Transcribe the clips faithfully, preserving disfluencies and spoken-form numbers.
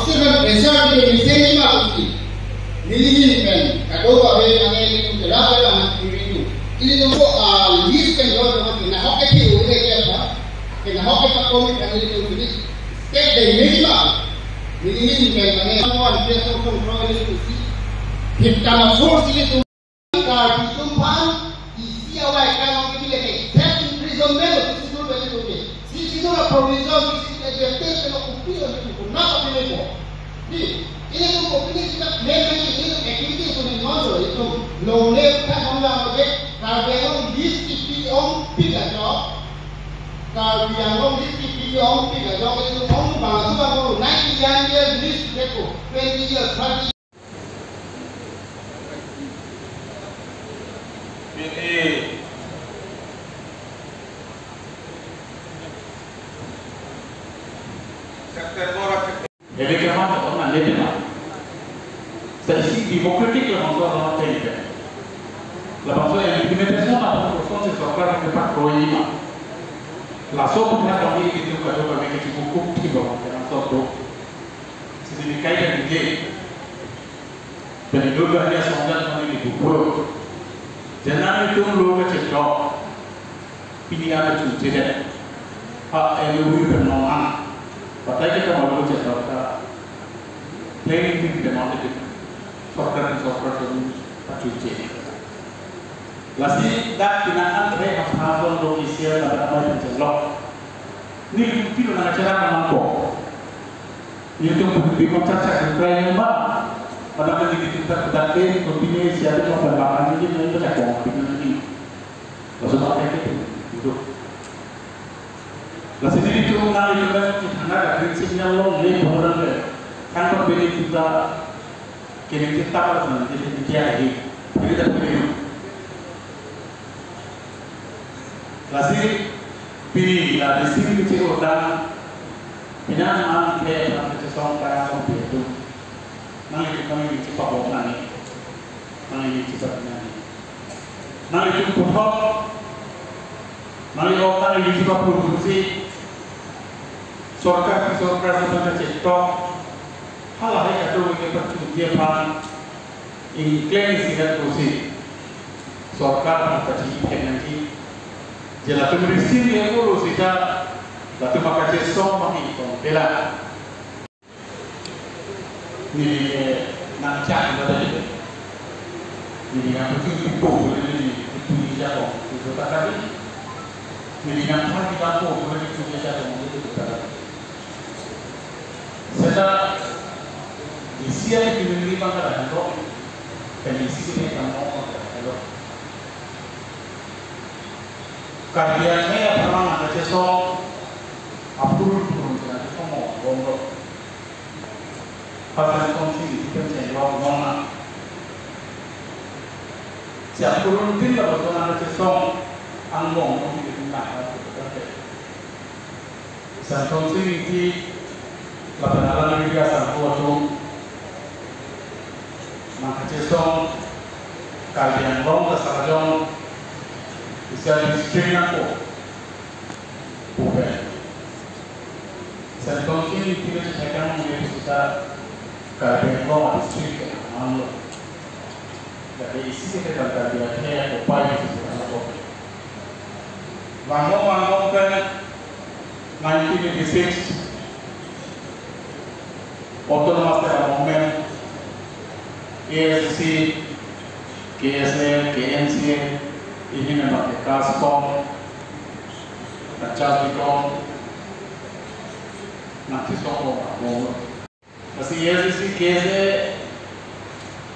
Sudah besar di Indonesia ini mah mesti. Nelihin pen, kado babe mane ini pun jelas ya, mah kiri itu. Ini nunggu, ah, list pen dua, dua, dua, nah, oke, sih, udah kayak apa? Kena oke, Pak Komit, kan ini tuh, ini. State dari ini mah. Nelihin pen, mane, semua dia song, song, song, ini tuh, sih. Kita masuk sini tuh. Karbi atum aphan isi awai kang ong kepileke, death imprisonment lo sisi dur bagi dur ke. Sisi dur provision, sisi dur advantage lo kupi lo kupi lo na kapileko. Di, ini tuh kopi ini kita memang ini tuh activity itu nih monso itu longle kan ong lang oke. Karbi Anglong list kipi ongpik ajo. Karbi Anglong list kipi ongpik ajo. Itu ong bang sudah mau ninety years list leko, twenty years, thirty Pini September. Ele ke ma to na le ma. Sa isi democratic la bangso la teng ke. La bangso implementation la bangso si sorkar ke pak kroi ma. Laso pun na kami itu kado kami ke cukup kup ti ba ke laso to. Sini kai dan je. Pini dur gani asongjan kami di bupur. Jangan itu lo ke cetok. Pini ada cuci deh. Ha, eh, lu pen nong an. Patai kita mau lo cetok ka. Planning di kita mau itu. Sorkar, sorkar sini cuci. Lasi dak tinangan re hafazon lo isi na dak mau pencelok. Ni pilo na acara nangko. Nelitum putri machak chak ukrain ba. Pada kan di kita kita ke, continue siapa yang mau bermakan ini, ini baca kong, ini ini. Langsung pakai gitu, duduk. Lasi nelitum nang itu kan kita nggak ada prinsipnya lo, ini program deh. Kan berbeda kita, kini kita apa sih, jadi dia ini, jadi tak begitu. Lasi pini la di sini kecil utang, pina man ke, man kecil song kaya song pi itu. Nang itu kami di cepat bom nani, nang ini cepat nani. Nang itu puthot, nang itu nang ini cepat produksi. Sorkar, sorkar sudah kecil tok. Hal lahai kado ke percuma dia pan. Ingkleng sirat pusi sorkar pachethek nangji. Je latum risim le pulo sita latum akachesong maki tong pela. Neli ke nangchak ba tadi. Neli nangpuji ipo, neli puji jakong itu tadi. Neli nangphan kita po, neli puji jakong itu tadi. Seta isi aja pinili bang kadang lo, dan isi kita yang mau kadang lo. Karbi akhei aphrang angkachesong, apurun purun angkachesong mo bom lo. Pasan kongsi kita ceng lo mo na. Si apurun tin lo bom angkachesong, angbong mo kita na. Samson Sing Ingti lapen alang India sangho atum nangkachesong Karbi Anglong ta salajong isi district nangpo pupe. Samson Sing Ingti le chekang nge sita Karbi Anglong district ke amang lo. Jadi isi kita kan dia ke apa itu sebenarnya kok. Vanglo vanglo pen nineteen eighty-six Autonomous State Movement, A S D C, K S A, K N C A, ini nama ke CASCOM, Kachal Dikon, nanti sokong mau. Lasi A S D C, K S A,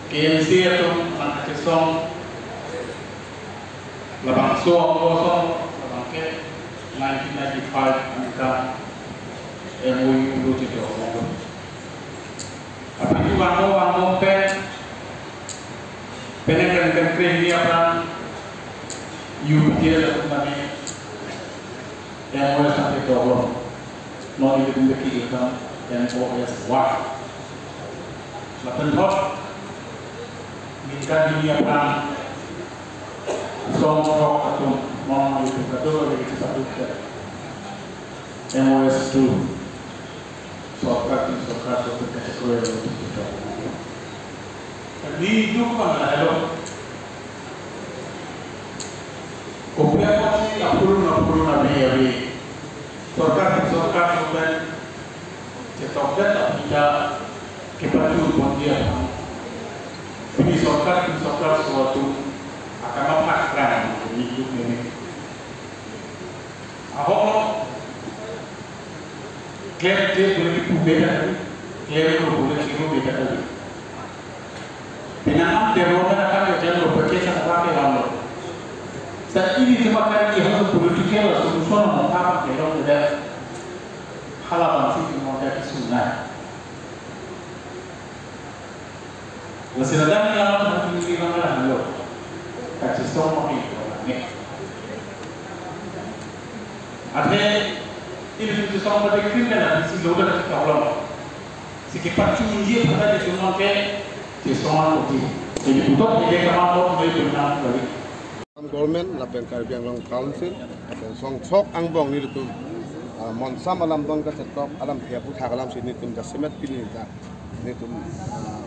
K N C A atum nangkachesong labangso, labangso, labang ke nineteen ninety-five angkang M O U lo chito. Aphi tu vanglo vanglo pen, penang kan kan kre ni apa U P T L atum kami M O S sampai ke Allah. Non ini pun beki ikam M O S one. Lapen thot, ningkan hini aphrang song rok atum, non itu katur lagi kita tuh M O S two. Sorkar di sorkar. Nelitum aphan lahelo. Kopi apotsi apurun apurun ave ave. Sorkar, sorkar, sorkar. Chetokdet aphi ta kepachunponji aphan. Pini sorkar, pini sorkar so atum akam aphan krang nelitum mene. Ahok klem klem pule kipu beda kali, klem lo pule kipu beda kali. Penang development akan klem lo, pakai sang pakai lam lo. Sa ilitum akan di hal political solution mo apa ke lo beda. Hala bangsi mo ka kisunai. Lasi ladak ni laman hati ni laman halo. Kachisong maki ko ne. Athe ilitum chisong pada krim kana isi lo da problem. Si kepachunji pada di chisong ke chisong ko di. Jadi butuh ide kama ko mai benar kali. Government lapen Karbi Anglong Council lapen songchok angbong nelitum, ah, monsam alam don kachetok alamthe aphuthak alamsi nelitum jasemet pini ta nelitum, ah,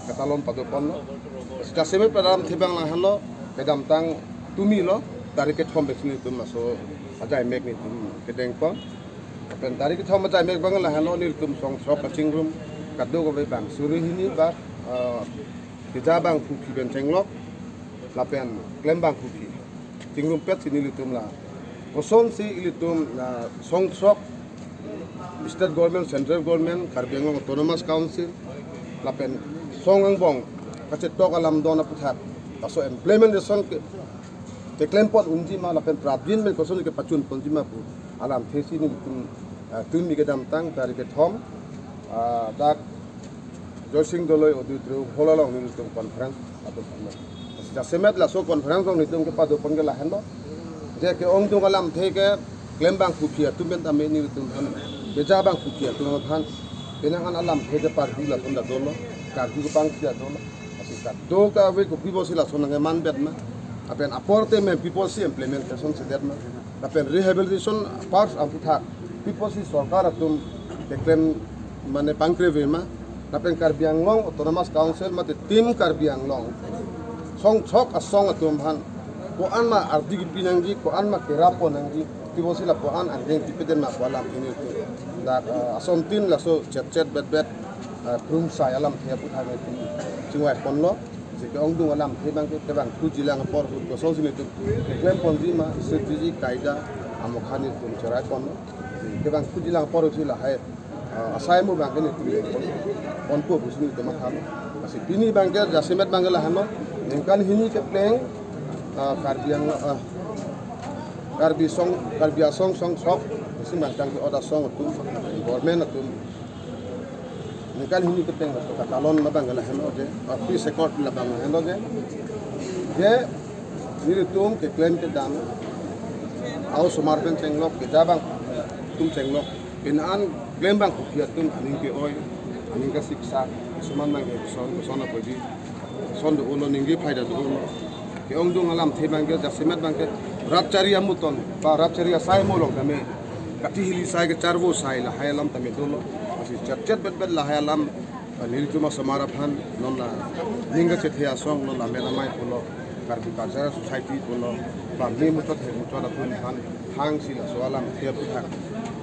katalon padoponlo. Jasemet pada alamthe abang lahelo, kedamtang tumi lo, tarik kethom besi nelitum laso ajaimek nelitum kedengpon. Lapen tarik kethom ajaimek abang lahelo nelitum songchok kachingrum kadokave bang suri hini bak, ah, keja bangphuphi pen chenglok lapen klem bangphuphi chingrumpetsi nelitum la kosonsi ilitum la songchok state government, central government, Karbi Anglong Autonomous Council lapen song angbong kachetok alam don aphuthak laso implementation ke keklempon unji ma lapen prabin pen koson kepachunponji ma pu alamthesi nelitum, ah, tumi kedamtang tarik kethom, ah, dak Joysing Doloi Auditorium Hall along nelitum conference atum pano. Jasemet laso conference along nelitum kepadopon ke lahenlo. Je ke-ongdung alamthe ke klem bangphuphi atum pen tame nelitum aphan, keja bangphuphi atum aphan penang an alamthe ke parju lason ta dolo, karju kepangsi ta dolo. Lasi kadokave kopi pusi lason nangkemandet ma. Lapen apor te men pi pusi implementation sedet ma. Lapen rehabilitation parks aphuthak pi pusi sorkar atum keklem mane pangkreve ma. Lapen Karbi Anglong Autonomous Council mate Team Karbi Anglong songchok asong atum aphan ko-an ma ardi kipi nangji, ko-an ma kerap pon nangji, pi pusi lapu-an angdeng kipi den ma pu alam ini tu. Dak, eh, asontin laso chetchet betbet, eh, krungsai alamthe aphuthak nelitum chingvaiponlo. Je ke-ongdung alamthe abang ke kevang kujilang apor ahut kosonsi nelitum keklemponji ma, strategy, kaida, amokha nelitum cheraiponlo. Je kevang kujilang apor ahutsi lahai, ah, asai mo abang ke nelitum pon, ponpo pusi nelitum mathalo. Lasi pini abang ke jasemet abang ke lahenlo, ningkan hini kepleng, ah, Karbi Anglong, ah, Karbi song, Karbi asong songchok, isi mantang ke oda song atum, government atum. Ningkan hini kepleng laso katalon labang ke lahenlo je, ah, peace accord labang lahenlo je. Je, nelitum keklem kedam, a-osomar pen chenglok, keja bangphuphi atum chenglok, penang an klem bangphuphi atum aning ke-oi, aning kasiksak, kisuman abang ke koson, koson apotsi, koson do-olo, ningke phaida do-olo. Ke-ongdung alamthe abang ke, jasemet abang ke, rat chari amuton, ba rat chari asai mo along tame, kathi hili sai kecharvo sai lahai alam tame dolo. Lasi chetchet betbet lahai alam, ah, nelitum asomar aphan, non la, ning kachethe asong, non la men amai pulo, Karbi Cultural Society pulo, ba me muchot he muchot atum aphan, hangsi laso alamthe aphuthak.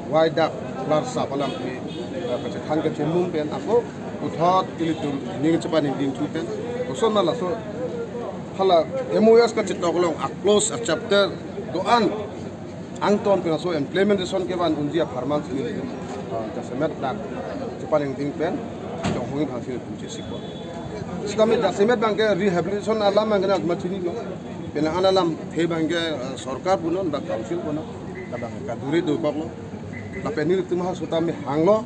Wai dak, lar sap alamthe, ah, kachethang kachemum pen, ako, puthot ilitum, ning chepaningding thu pen, koson ma laso, hala, M O S kachetok along, a-clause, a-chapter, do-an, angton pen laso implementation kevan unji apharman si nelitum, ah, jasemet dak chepaningding pen, chonghongji aphansi nelitum chesikpo. Sitame jasemet abang ke rehabilitation alam abang ke nangma chinilo. Penang an alamthe abang ke, ah, sorkar punon ba council punon. Kadang kaduri dokoklo. Lapen nelitum ha sitame hanglo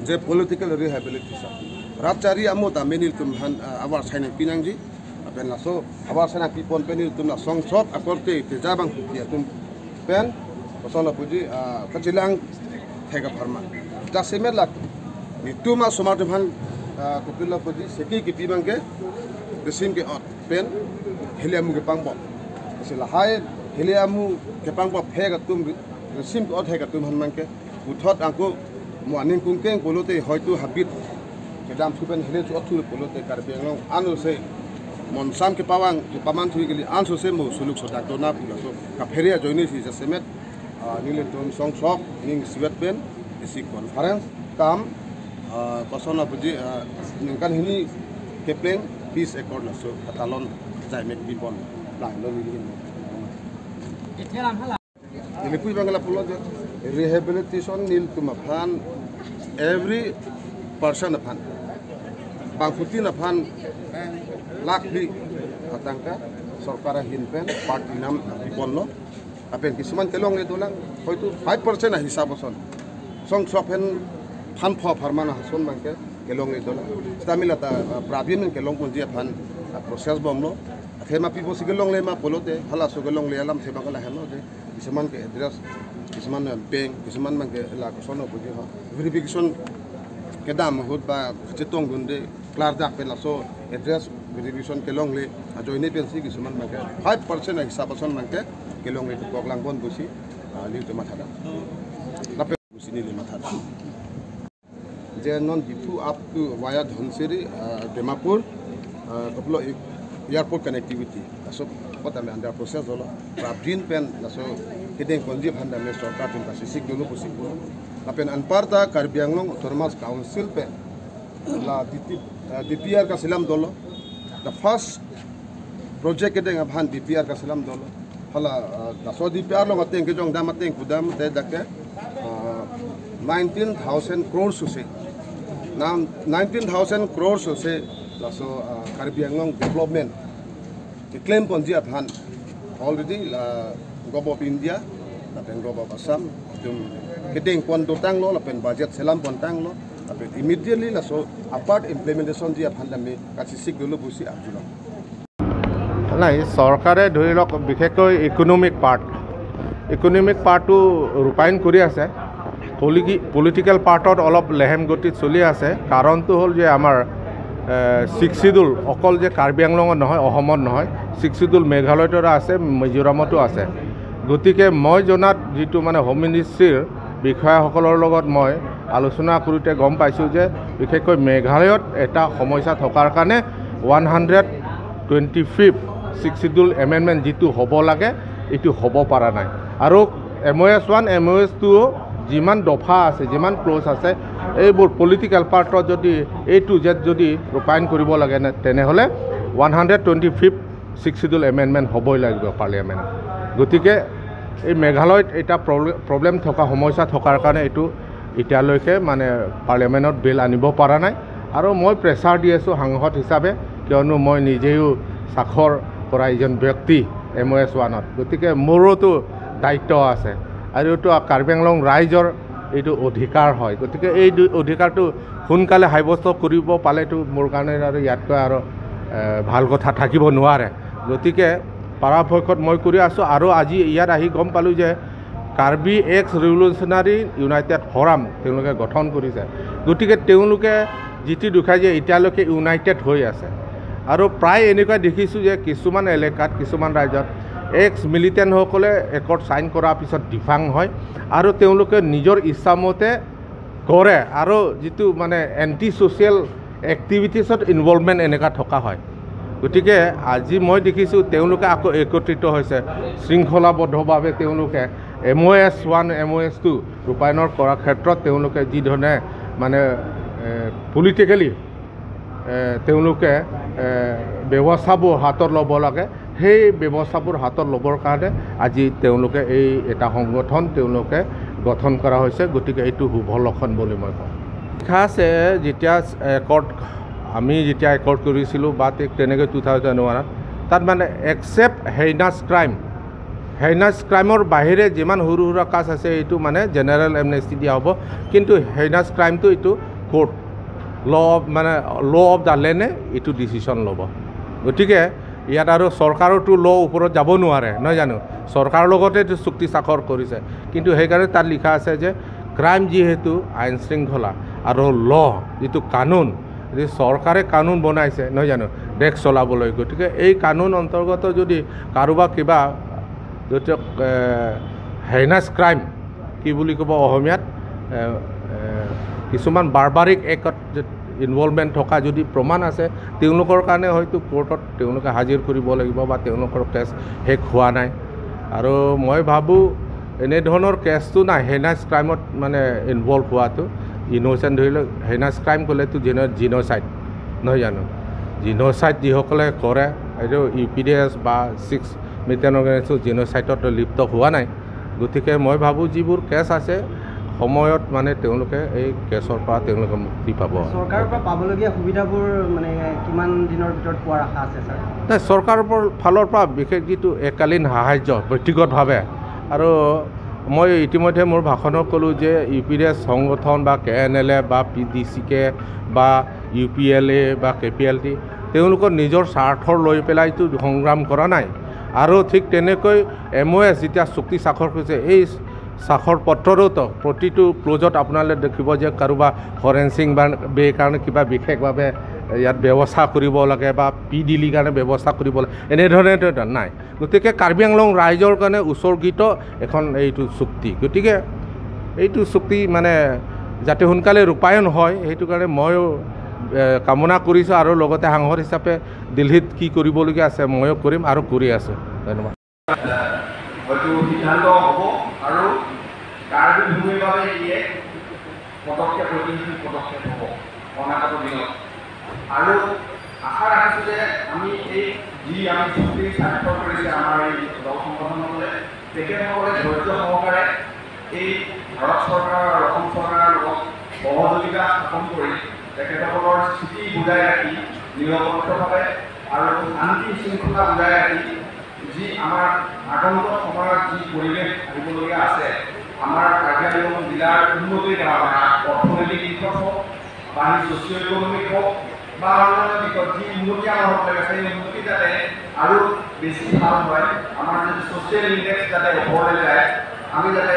je political rehabilitation. Rat chari amo tame nelitum aphan, ah, avar sai nangpi nangji. Lapen laso avar sai nangpipon pen nelitum la songchok akorte keja bangphuphi atum pen, koson apotsi, ah, kachelang thek apharman. Jasemet la nelitum asomar atum aphan, ah, kopilo apotsi seki kipi abang ke, resim ke-ot pen, hili amu kepangpok. Lasi lahai, hili amu kepangpok phek atum, resim ke-ot phek atum aphan abang ke, puthot ako Mo aning kungkeng pulote hoitu habit kedam supen hele chu othu pulote Karbi Anglong ansose monsam kepavang kepaman thui kali ansose mo suluk sodak dona pu laso kaphere ajoine si jasemet, ah, nelitum songsok ning siwet pen isi conference kam, ah, koson apuji, ah, ningkan hini kepleng peace accord laso katalon jaimek bibon lang lo nelitum. Neli pu bang lapulo je rehabilitation nelitum aphan every person aphan bangphutin aphan lakh phli atangka sorkar ahin pen part inam bibon lo. Lapen kisuman kelongle dolang, hoitu five percent ahisap ason. Songsok pen phan pho pharman ason abangke kelongle dolang. Stamila ta, ah, Pravin kelong ponji aphan, ah, process bomlo. Athema pipo si kelongle ma pulote, halaso kelongle alam thema kala heno je. Kisuman ke address, kisuman, eh, bank, kisuman abangke la koson apuji ho. Verification kedam ahut ba chetongdunde klardak pen laso address verification kelongle ajoine pensi kisuman abangke five percent ahisap ason abangke kelongle dokok lang bon pusi, ah, nelitum mathadam. Lapen pusi neli mathadam. Je non Diphu up to via Dhansiri, ah, Dimapur, ah, kopilo i-, airport connectivity. Laso kota me under process dolo. Prapjin pen laso kedeng ponji aphan dame sorkar atum kasisik dolo pusi pu. Lapen anparta Karbi Anglong Autonomous Council pen la D P, ah, D P R kaselam dolo. The first project kedeng aphan D P R kaselam dolo. Hala, ah, laso D P R along ateng kejong dam ateng kudam te dak ke, ah, nineteen thousand crores ose. Nam nineteen thousand crores ose laso, ah, Karbi Anglong development keklem ponji aphan already la Govt of India lapen Govt of Assam atum kedeng pon dotanglo lapen budget selam pontanglo lapen immediately laso apart implementation ji aphan dame kasisik dolo pusi arjulong. নাই, চৰকাৰে ধৰি লওক, বিশেষকৈ economic part, economic পাৰ্টটো ৰূপায়ণ কৰি আছে। Polity-, political পাৰ্টত অলপ লেহেম গতিত চলি আছে। কাৰণটো হ'ল যে আমাৰ, এ, ছিক্স চিডুল অকল যে কাৰ্বি আংলঙত নহয়, অসমত নহয়, ছিক্স চিডুল মেঘালয়তো আছে, মিজোৰামতো আছে। গতিকে মই জনাত যিটো মানে হোম মিনিষ্ট্ৰীৰ বিষয়াসকলৰ লগত মই আলোচনা কৰোঁতে গম পাইছোঁ যে বিশেষকৈ মেঘালয়ত এটা সমস্যা থকাৰ কাৰণে one hundred twenty fifth sixth schedule amendment যিটো হ'ব লাগে, এইটো হ'ব পৰা নাই। আৰু M O' S one, M O' S two যিমান দফা আছে, যিমান ক্লজ আছে, এইবোৰ পলিটিকেল পাৰ্টত যদি এ টু জেড যদি ৰূপায়ণ কৰিব লাগে নে, তেনেহ'লে one hundred twenty fifth sixth schedule amendment হ'বই লাগিব পাৰ্লিয়ামেণ্টত। গতিকে এই মেঘালয়ত এটা প্ৰব্লে-, প্ৰব্লেম থকা, সমস্যা থকাৰ কাৰণে এইটো এতিয়ালৈকে মানে পাৰ্লিয়ামেণ্টত বিল আনিব পৰা নাই। আৰু মই প্ৰেছাৰ দি আছোঁ সাংসদ হিচাপে, কিয়নো মই নিজেও স্বাক্ষৰ কৰা এজন ব্যক্তি এম অ' এছ ওৱানত। গতিকে মোৰোতো দায়িত্ব আছে আৰু এইটো কাৰ্বি আংলং ৰাইজৰ এইটো অধিকাৰ হয়। গতিকে এই দু-, অধিকাৰটো সোনকালে সাব্যস্ত কৰিব পালেতো মোৰ কাৰণে আৰু ইয়াতকৈ আৰু, এ, ভাল কথা থাকিব নোৱাৰে। গতিকে পৰাপক্ষত মই কৰি আছোঁ। আৰু আজি ইয়াত আহি গম পালোঁ যে Karbi x revolutionary United forum তেওঁলোকে গঠন কৰিছে। গতিকে তেওঁলোকে যিটো দেখুৱাই যে এতিয়ালৈকে ইউনাইটেড হৈ আছে। আৰু প্ৰায় এনেকুৱা দেখিছোঁ যে কিছুমান এলেকাত, কিছুমান ৰাজ্যত এক্স মিলিটেণ্টসকলে একৰ্ড ছাইন কৰাৰ পিছত ডিফাং হয় আৰু তেওঁলোকে নিজৰ ইচ্ছামতে কৰে আৰু যিটো মানে এণ্টি ছ'চিয়েল এক্টিভিটিছত ইনভলভমেণ্ট এনেকুৱা থকা হয়। গতিকে আজি মই দেখিছোঁ তেওঁলোকে আকৌ একত্ৰিত হৈছে, শৃংখলাবদ্ধভাৱে তেওঁলোকে M O' S one, M O' S two ৰূপায়ণৰ কৰাৰ ক্ষেত্ৰত তেওঁলোকে যি ধৰণে মানে, এ, পলিটিকেলি, এ, তেওঁলোকে, এ, ব্যৱস্থাবোৰ হাতত ল'ব লাগে, সেই ব্যৱস্থাবোৰ হাতত ল'বৰ কাৰণে আজি তেওঁলোকে এই এটা সংগঠন তেওঁলোকে গঠন কৰা হৈছে। গতিকে এইটো শুভ লক্ষণ বুলি মই কওঁ। লিখা আছে, যেতিয়া একৰ্ড, আমি যেতিয়া একৰ্ড কৰিছিলোঁ বা ঠিক তেনেকৈ টু থাউজেণ্ড ওৱানত, তাত মানে একচেপ্ট হেইনাছ ক্ৰাইম, হেইনাছ ক্ৰাইমৰ বাহিৰে যিমান সৰু সুৰা কাজ আছে, এইটো মানে জেনেৰেল এমনেষ্টি দিয়া হ'ব। কিন্তু হেইনাছ ক্ৰাইমটো এইটো কোৰ্ট, ল অফ, মানে ল অফ দ্য লেণ্ডে এইটো ডিচিশ্যন ল'ব। গতিকে ইয়াত আৰু চৰকাৰৰতো ল ওপৰত যাব নোৱাৰে, নহয় জানো? চৰকাৰৰ লগতে এইটো চুক্তি স্বাক্ষৰ কৰিছে, কিন্তু সেইকাৰণে তাত লিখা আছে যে ক্ৰাইম যিহেতু আইন শৃংখলা আৰু ল যিটো কানুন, যে চৰকাৰে কানুন বনাইছে, নহয় জানো, দেশ চলাবলৈ। গতিকে এই কানুন অন্তৰ্গত যদি কাৰোবাক কিবা, যদি, এ, হেইনাছ ক্ৰাইম, কি বুলি ক'ব অসমীয়াত, এ, এ, কিছুমান বাৰ্বাৰিক এক্টত ইনভলভমেণ্ট থকা যদি প্ৰমাণ আছে, তেওঁলোকৰ কাৰণে হয়তো কোৰ্টত তেওঁলোকে হাজিৰ কৰিব লাগিব বা তেওঁলোকৰ কেছ শেষ হোৱা নাই। আৰু মই ভাবোঁ, এনেধৰণৰ কেছটো নাই, হেইনাছ ক্ৰাইমত মানে ইনভলভ হোৱাটো। ইন'চেণ্ট ধৰি লওক, হেইনাছ ক্ৰাইম ক'লেতো জিন' জিন'চাইড নহয় জানো? জিন'চাইড যিসকলে কৰে, এইটো ইউ পি ডি এছ বা ছিক্স মিলিটেণ্ট অৰ্গেনাইজেশ্যন জিন'চাইডত লিপ্ত হোৱা নাই। গতিকে মই ভাবোঁ, যিবোৰ কেছ আছে, সময়ত মানে তেওঁলোকে এই কেছৰ পৰা তেওঁলোকে মুক্তি পাব। চৰকাৰৰ পৰা পাবলগীয়া সুবিধাবোৰ মানে কিমান দিনৰ ভিতৰত পোৱাৰ আশা আছে, ছাৰ? নাই, চৰকাৰৰ পৰা, ফালৰ পৰা বিশেষ যিটো এককালীন সাহায্য ব্যক্তিগতভাৱে, আৰু মই ইতিমধ্যে মোৰ ভাষণত ক'লোঁ যে ইউ পি ডি এছ সংগঠন বা কে এন এল এ বা পি ডি চি কে বা ইউ পি এল এ বা কে পি এল টি, তেওঁলোকৰ নিজৰ স্বাৰ্থৰ লৈ পেলাইতো সংগ্ৰাম কৰা নাই। আৰু ঠিক তেনেকৈ এম অ' এছ যেতিয়া চুক্তি স্বাক্ষৰ কৰিছে, এই স্বাক্ষৰ পত্ৰৰোতো প্ৰতিটো ক্ল'জত আপোনালোকে দেখিব যে কাৰোবাৰ ফৰেনচিক বা বে কাৰণে কিবা বিশেষভাৱে ইয়াত ব্যৱস্থা কৰিব লাগে বা পি ডিলিৰ কাৰণে ব্যৱস্থা কৰিব লাগে, এনেধৰণে নাই। গতিকে কাৰ্বি আংলং ৰাইজৰ কাৰণে উৎসৰ্গিত এখন এইটো চুক্তি। গতিকে এইটো চুক্তি মানে যাতে সোনকালে ৰূপায়ণ হয়, সেইটো কাৰণে ময়ো, এ, কামনা কৰিছোঁ আৰু লগতে সাংসদ হিচাপে দিল্লীত কি কৰিবলগীয়া আছে ময়ো কৰিম আৰু কৰি আছোঁ। ধন্যবাদ। হয়তো সিদ্ধান্ত হ'ব আৰু কাৰ্বি ভূমিৰ বাবে ই এক পদক্ষেপ, ঐতিহাসিক পদক্ষেপ হ'ব অনাগত দিনত। আৰু আশা ৰাখিছোঁ যে আমি এই যি আমি চুক্তি স্বাক্ষৰ কৰিছে আমাৰ এই দল সংগঠনসকলে, তেখেতসকলে ধৈৰ্য সহকাৰে এই ভাৰত চৰকাৰ আৰু অসম চৰকাৰৰ লগত সহযোগিতা স্থাপন কৰি তেখেতসকলৰ স্থিতি বুজাই ৰাখি নিৰপেক্ষভাৱে আৰু শান্তি শৃংখলা বুজাই ৰাখি যি আমাৰ আগন্তুক সময়ত যি পৰিৱেশ আহিবলগীয়া আছে, আমাৰ কাৰ্বি আংলং জিলাৰ উন্নতিৰ কাৰণে, অৰ্থনৈতিক দিশত হওক বা ছ'চিঅ' ইকনমিক হওক বা অন্যান্য দিশত যি উন্নতি আমাৰ হ'বলৈ আছে, সেই উন্নতি যাতে আৰু বেছি ভাল হয়, আমাৰ যিটো ছ'চিয়েল ইণ্ডেক্স যাতে ওপৰলৈ যায়, আমি যাতে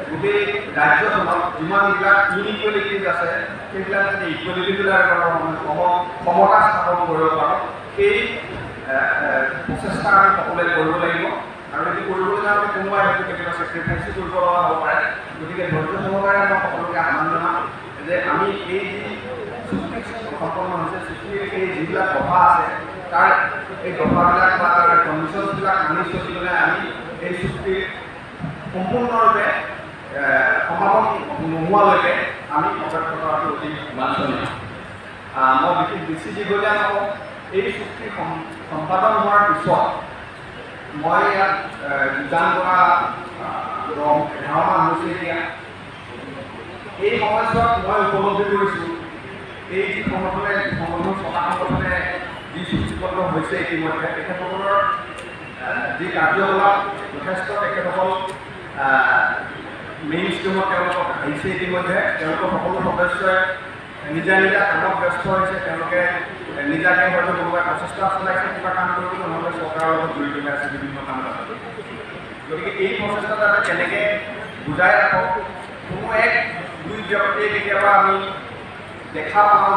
গোটেই ৰাজ্যখনত যিমানবিলাক ইনইকুৱেলিটিজ আছে, সেইবিলাক যাতে ইকুৱেলিটিবিলাক সম-, সমতা স্থাপন কৰিব পাৰোঁ, সেই, এ, এ, প্ৰচেষ্টা আমি সকলোৱে কৰিব লাগিব। আৰু এইটো কৰিবলৈ যাওঁতে কোনোবাই হয়তো কেতিয়াবা ছেক্ৰিফাইচো কৰিব লগা হ'ব পাৰে। গতিকে ধৈৰ্য সহকাৰে মই সকলোকে আহ্বান জনাম যে আমি এই যি চুক্তি সম্পন্ন হৈছে, চুক্তিৰ এই যিবিলাক দফা আছে, তাৰ এই দফাবিলাক বা তাৰ কণ্ডিশ্যনছবিলাক মানি চলি পেলাই আমি এই চুক্তিৰ সম্পূৰ্ণৰূপে, এ, সমাপন নোহোৱালৈকে আমি অপেক্ষা কৰাটো অতি বাঞ্ছনীয়। আহ, মই বিশেষ বেছি দীঘলীয়া নকওঁ। এই চুক্তি সম-, সম্পাদন হোৱাৰ পিছত মই ইয়াত, এ, যোগদান কৰা, আহ, দহ, এঘাৰ মাহ হৈছে এতিয়া। এই সময়ছোৱাত মই উপলব্ধি কৰিছোঁ, এই যি সংগঠনে, সংগঠন, ছটা সংগঠনে যি চুক্তিবদ্ধ হৈছে ইতিমধ্যে, তেখেতসকলৰ, এ, যি কাৰ্যকলাপ, যথেষ্ট তেখেতসকল, আহ, মেইন ষ্ট্ৰীমত তেওঁলোকক আহিছে ইতিমধ্যে। তেওঁলোকৰ সকলো সদস্যই নিজা নিজা কামত ব্যস্ত হৈছে। তেওঁলোকে নিজাকে হয়তো কোনোবাই প্ৰচেষ্টা চলাইছে কিবা কাম কৰিবলৈ, নহ'লে চৰকাৰৰ লগত জড়িত হৈ আছে বিভিন্ন কাম কাজত। গতিকে এই প্ৰচেষ্টা যাতে কেনেকে বুজাই ৰাখক, কোনো এক দুই ব্যক্তিয়ে কেতিয়াবা আমি দেখা পাওঁ যে